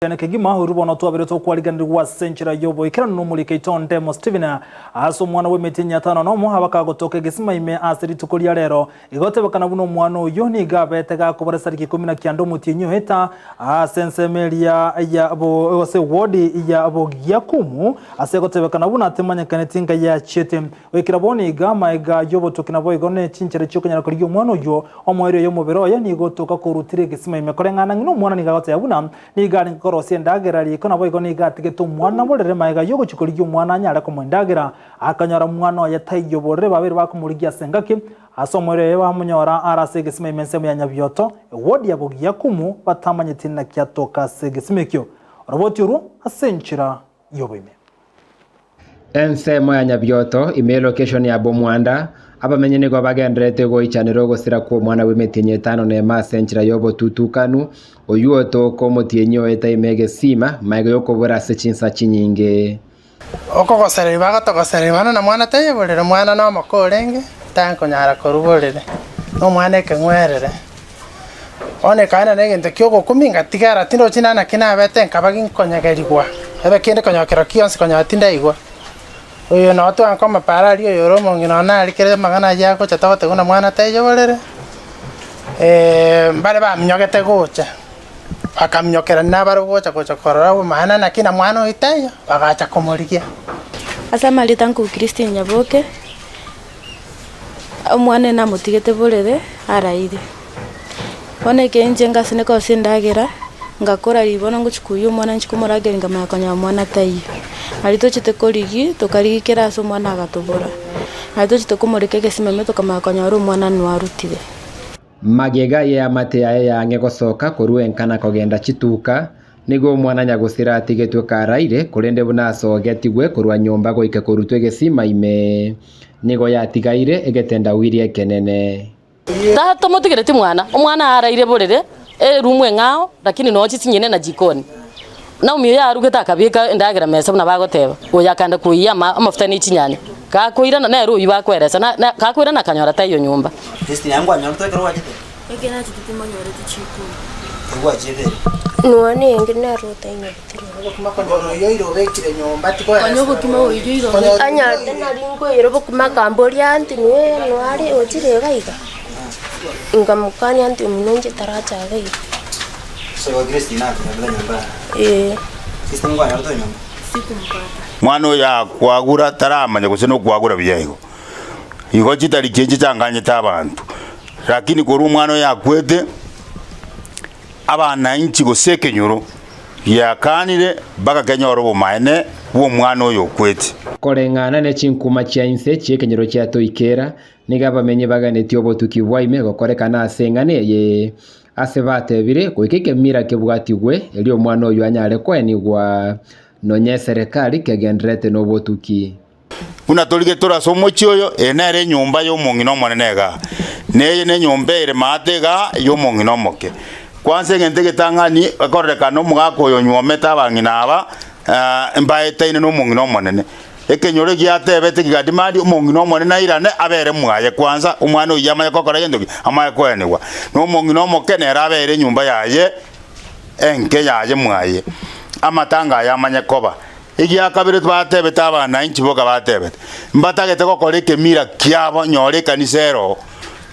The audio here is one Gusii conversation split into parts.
Kiane kegima, oirwe bono twabire tokwariganirigwa ase enchera y'oboikeranu nomoriki oito Ndemo Stephen, ase omwana bw'emetienyi etano nomo abakagotoka egesima ime ase rituko ria rero. Igo tebekana buna omwana oyio nigo abete gakobora esariki ikomi na kianda omotienyi oeta ase ensemo eria ya bo ase ewodi ya Bogiakumu ase egotebekana buna temanyekaneti ngai yachiete. Goikera bono iga amaega y'obotoki naboigo ne chinchera chi'okonyara korigia omwana oyio omoerio y'omobere oye nigo otoka korutire egesima ime koreng'ana ng'ina omwana nigo agoteba buna Nigo arenge korosia endagera riko, naboigo nigo atigete omwana borere magega y'ogochia korigia omwana anyare komoa endagera. Akanyora omwana oye taiyo borere, babeire bakomorigia ase engaki. Ase omoerio oye bamonyora are ase egesima ime ensemo ya Nyabioto, ewodi ya Bogiakumu, batamanyeti naki atoka ase egesima ekio. Oroboti orwo ase enchera y'oboime. Ensemo ya Nyabioto, ime elocation ya Bomwanda, abamenyi nigo bagendererete goichanera ogosira kw'omwana bw'emetienyi etano nemo ase enchera y'obotutukanu, oyio otoka omotienyi oeta ime egesima, magega y'okobora ase chinsa chinyinge. Okogosereria bagotogosereria bono na mwana taiyo borere, omwana nomoka orenge, tankonyara korwa borere, na omwana ekeng'werere. Bono ekaenda na egento kia ogokumia ngatigara tindochi na naki nabete nkaba ginkonyegerigwa, ebe kende konyora kero gionsi konyora tindaigwa. Oyo noo twanka omopara aria oyo ore omong'ina one aria kere amang'ana ayio agocha togoteba buna mwana taiyo borere, mbare baminyogete gocha, bakaminyokera nabarabwo gocha gocha korora maana naki na mwana oyo taiyo, bagacha komorigia. Ase amarieta nko Christine Nyaboke. Omwana oye namotigete borere araire. Bono ekero inche ngaseneka gose endagera, ngakora riria bono ngochia koiywa omwana nchie komorageria nkamanya konyora mwana taiyo. Nario tochete korigia, tokarigia kera ase omwana agatobora. Nario tochete komoreka egesima ime tokamanya konyora omwana nwarutire. Magega y'eamate yaye yaang'e gosoka korwa enka na kogenda chituka, nigo omwana nyagosira atigetwe karaire, korende buna asogetigwe korwa nyomba goika korutwa egesima ime, nigo yatigaire egetendawiri ekenene. Tatomotigereti mwana, omwana araire borere erumu eng'ao, lakini noo chisinyene na jikoni. Naomi oyo arugete akabeka endagera mesa buna bagoteba, oyo akaenda koiyia ama amafuta ne chinyanya. Gakoirana nere oyio bakoeresa na na gakoirana akanyora taiyo nyomba. Christine aye nkwanyorete ekero gwachete? Ekero nachete timonyoreti chikumi. Egwachete ere. Nonya enge nere otainyoreti roro. Obokima konyora oyo oire obekire nyomba Konya obokima oiyo oire obekire. Anyarete nari nkoira obokima akamboria aunty noe noare ochire iga iga, nkamokania aunty omino inche taracha iga iga. Ee. Mwana oyo akwagura taramanya gose nokwagura buya igo. Igo chitariki echi changanyete abanto. Lakini korwa omwana oyo akwete, abananchi gose ekenyoro giakanire mpaka kenyore obomaene bw'omwana oyo okwete. Koreng'ana ne chinkuma chia inse chi'ekenyoro chia Toikera, nigo abamenyi baganetie obotuki bwa ime gokorekana ase eng'ana eye. Ase batebire, goika ekemira kebwatigwe, erio omwana oyio anyare koenigwa, nonya eserekari kegendererete nobotuki. Buna torigetie tore ase omochie oyo, eye nere enyomba y'omong'ina omonene igaa, na eye nenyomba ere maate igaa y'omong'ina omoke. Kwansa egento egetang'ani ekororekana omogaka oyo onyuomete abang'ina aba mbaetaine nomong'ina omonene. Ekenyoro egiatebete kigadi madi, omong'ina omonene airane abere mwaye kwansa, omwana oyio amanye gokora gento ki? Amanye koenigwa. Na omong'ina omoke nere abere enyomba yaye enke yaye mwaye, amatanga aya amanye koba. Egiakabere batebete abananchi boka batebete, mbatagete gokora ekemira kiabo nyora ekanisa ero oo,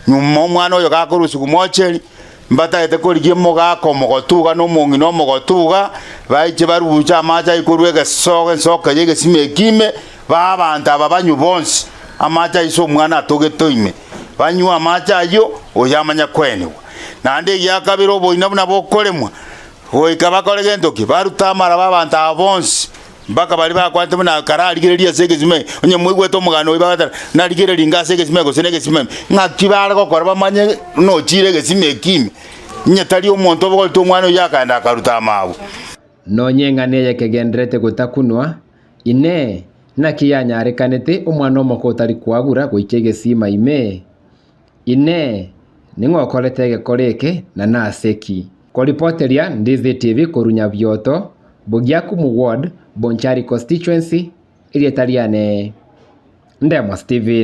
nyuma omwana oyo gakorusigwa mocheri, mbatagete korigia omogaka omogotu iga na omong'ina omogotu iga, baiche baruche amache aywo korwa egesogo ensoko eye egesima eke ime, baa abanto aba banywe bonsi amache aywo ase omwana atogete ime, banywe amache ayio, oyo amanye koenigwa. Naende egiakabere oboina buna bokoremwa, Goika bakore gento ki? Barute amaraba abanto aba bonsi, mpaka baria bakwanete buna kararigererie ase egesima eke. Onye moigwete omogano oyio bagateba, Narigererie inga ase egesima eke gose negesima ime. Ng'aki bare gokora bamanye buna ochiire egesima eke ime? Onye tari omonto obogoreti omwana oyio akaenda akaruta amabwe. Nonya eng'ana eye kegendererete gotakunwa, Inee, naki yanyarekanete omwana omoke otari kwagura goika egesima ime? Inee! Ning'o okorete egekora eke, na nase ki? Koripoteria Ndizi TV korwa Nyabioto, Bogiakumu Ward, Bonchari Constituency, erieta riane Ndemo Stephen.